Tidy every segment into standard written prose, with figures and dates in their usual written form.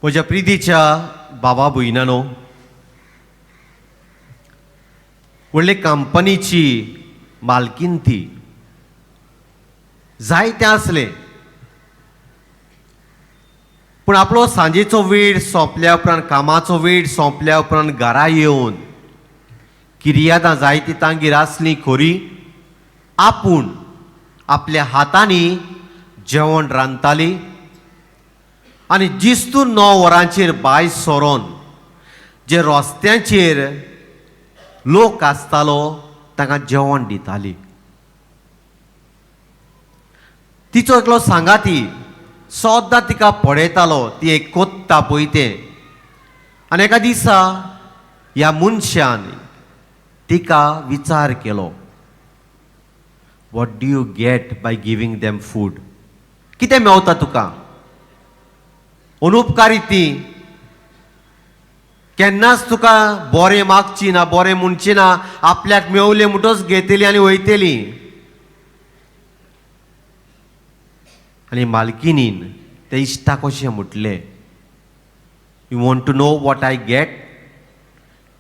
म्हज्या प्रितीच्या बाबा भयणानो, व्हडले कंपनीची मालकीन ती, जायतें आसलें, पूण आपलो सांजेचो वेळ सोंपल्या उपरांत, कामाचो वेळ सोंपल्या उपरांत घरा येवन किर्यादां जायती तांगेर आसलीं खरी, आपूण आपल्या हातांनी जेवण रांदताली आनी जिस्तू 9 वरांचेर भायर सरोन जे रस्त्यांचेर लोक आसतालो तांकां जेवण दिताली. तिचो एकलो सांगाती सद्दां तिका पळयतालो, ती एक कोत्ता पळय तें. आनी एका दिसा ह्या मनशान तिका विचार केलो, what do you get by giving them food? कितें मेवता तुका? अनुपकारी ती केन्नाच तुका बरें मागची ना, बरें म्हणची ना, आपल्याक मेवलें म्हणटच घेतली आनी वयतली. आनी मालकिनीन ते इश्टाक अशें म्हटलें, you want to know what I get?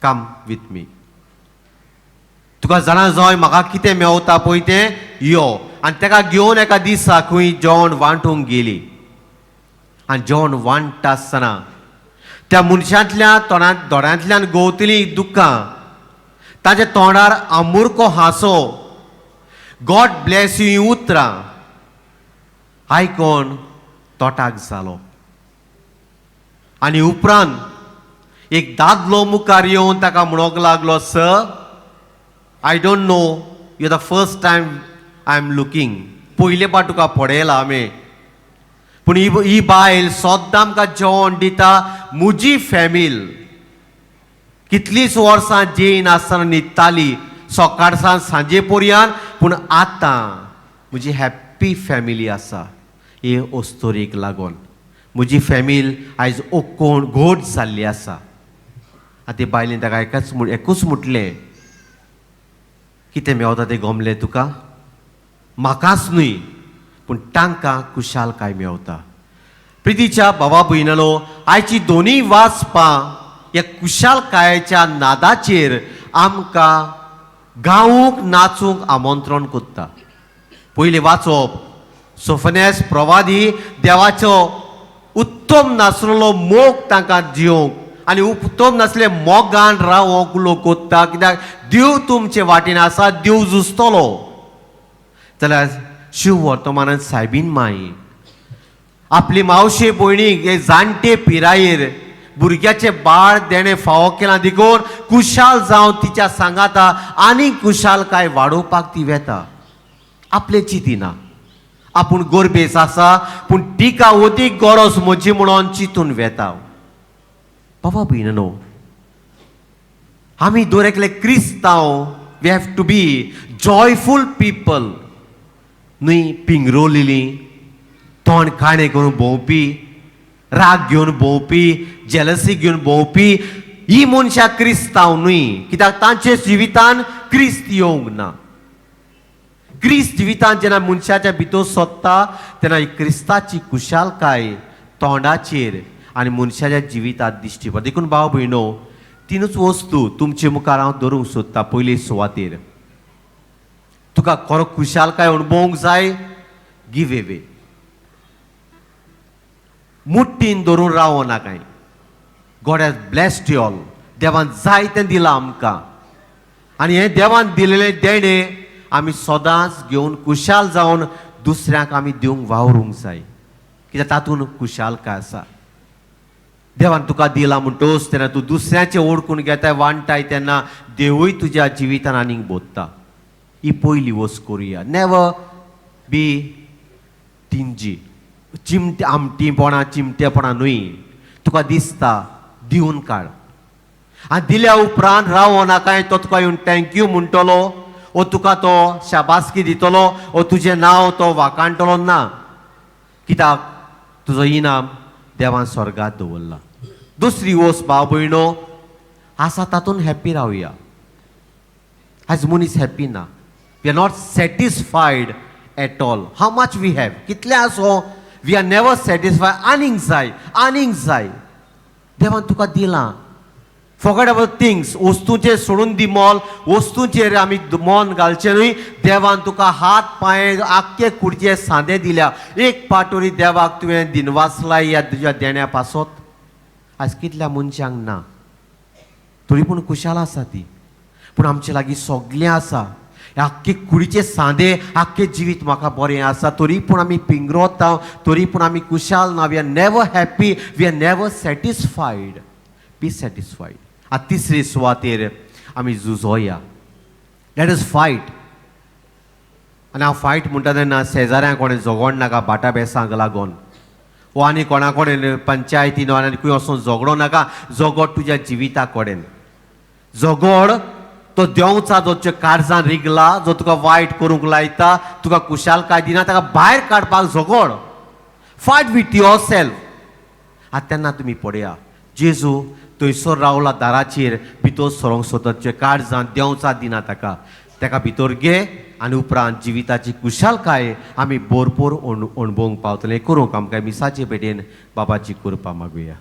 Come with me. तुका जाणा जाय म्हाका कितें मेवता पळय तें, यो. आनी ताका घेवन एका दिसा खंय जेवण वांटूंक गेली. आनी जेवण वांट्टा आसतना त्या मनशांतल्या तोंडांत दोळ्यांतल्यान गवतली दुकां, ताच्या तोंडार आमुरको हांसो, गॉड ब्लेस you ही उतरां आयकोन तोटाक जालो. आनी उपरांत एक दादलो मुखार येवन ताका म्हणूंक लागलो, sir, I don't know, you the first time I am looking, पयले पाट तुका पळयला हांवें, पूण ही बायल सद्दां आमकां जेवण दिता, म्हजी फॅमिल कितलींच वर्सां जेयन आसतना न्हिदताली सकाळ सावन सांजे पर्यंत, पूण आतां म्हजी हॅप्पी फॅमिली आसा. हे अस्तोरेक लागून म्हजी फॅमिल आयज ओकोण घोट जाल्ली आसा. आतां ते बायलेन ताका एकाच एकूच म्हटलें, कितें मेवता तें गमलें तुका? म्हाकाच न्हय पूण तांकां खुशालकाय मेवता. प्रितीच्या बाबा भयणालो, आयची दोनूय वाचपां ह्या खुशालकायेच्या नादाचेर आमकां गावूंक नाचूंक आमंत्रण कोत्ता. पयलें वाचप सोफनेस प्रवादी देवाचो उत्तम नासलेलो मोग तांकां दिवंक आनी उत्तम नासले मोगान रावोंक लोक कोत्ता, कित्याक देव तुमचे वाटेन आसा, देव झुजतलो. जाल्यार शिव वर्तमानान सायबीन माई आपली मावशे भयणीक हे जाणटे पिरायेर भुरग्याचें बाळ देणें फावो केलां देखून खुशाल जावन तिच्या सांगाता आनी खुशालकाय वाडोवपाक ती वेता. आपले चिंतिना आपूण गोरबेस आसा पूण तिका अदीक गरज म्हजी म्हणून चिंतून वेता. बाबा भयणो, आमी दर एकले क्रिस्तांव, we have to be joyful people, न्हय पिंगरोलेली तोंड काणें करून भोंवपी, राग घेवन भोंवपी, जेलसी घेवन भोंवपी ही मनशां क्रिस्तांव न्हय, कित्याक तांचे जिवितान क्रिस्त येवंक ना. क्रिस्त जिवितान जेन्ना मनशाच्या भितर सोदता तेन्ना ही क्रिस्ताची खुशालकाय तोंडाचेर आनी मनशाच्या जिवितांत दिश्टी पडटा. देखून भाव भयणो, तिनूच वस्तू तुमचे मुखार हांव धरूंक सोदता. पयले सुवातेर तुका खरो खुशालकाय अणभवूंक जाय, गिव एवे, मुठ्ठीन धरून रावो ना कांय. God has blessed you all, देवान जायतें दिलां आमकां आनी हें देवान दिलेलें देणें आमी सदांच घेवन खुशाल जावन दुसऱ्यांक आमी दिवंक वावरूंक जाय, कित्याक तातूंत खुशालकाय आसा. देवान तुका दिलां म्हणटोच तेन्ना तूं दुसऱ्याचें ओडकून घेताय, वांटाय, तेन्ना देवूय तुज्या जिवितान आनीक बोधता. ही पयली वस्त करुया. नेवर बी तिंजी, चिमटे आमटीपणां चिमटेपणां न्हय. तुका दिसता दिवन काड आनी दिल्या उपरांत रावो नाका, तो तुका येवन thank you म्हणटलो ओ तुका तो शाबासकी दितलो ओ तुजें नांव तो वाकाणटलो ना, कित्याक तुजो इनाम देवान स्वर्गात दवरला. दुसरी वस्त भाव भयणो आसा तातूंत हॅप्पी रावया. आयज मनीस हॅप्पी ना, we are not satisfied at all. How much we have, कितलें आसो, we are never satisfied. आनीक जाय, आनीक जाय. देवान तुका दिलां. Forget about things. वस्तूंचेर सोडून दी मोल. वस्तूंचेर आमी मन घालचें न्हय. देवान तुका हात, पांय, आख्खे कुडचे सांदे दिल्या. एक पाटोरी देवाक तुवें दिनवासलाय ह्या तुज्या देण्या पासत? आयज कितल्या मनशांक ना, तरी पूण खुशाल आसा ती. पूण आमचे लागीं सगळें आसा. आख्खे कुडीचे सांदे, आख्खे जिवीत म्हाका बरें आसा, तरी पूण आमी पिंगरोता, तरी पूण आमी खुशाल ना. We are never happy, we are never satisfied. Be satisfied. आतां तिसरी सुवातेर आमी झुजोया. Let us fight. आनी हांव फायट म्हणटा तेन्ना शेजाऱ्यां कोणें झगड नाका बाटा बेसांक लागून वो आनी कोणा कडेन, पंचायतीन आनी खंय वचोन झगडो नाका. झगड तुज्या जिविता कडेन. झगड तो देंवचा, जो तुज्या काळजान रिगला, जो तुका वायट करूंक लायता, तुका खुशालकाय दिना, ताका भायर काडपाक झगड. Fight with yourself. आतां तेन्ना तुमी पळया, जेजू थंयसर रावला दाराचेर, भितर सरोंक सोदता. तुज्या काळजान देंवचा दिना ताका. ताका भितर घे आनी उपरांत जिविताची खुशालकाय आमी भरपूर अणभवंक पावतले. करूंक आमकां मिसाचे भेटेन बाबाची कृपा मागुया.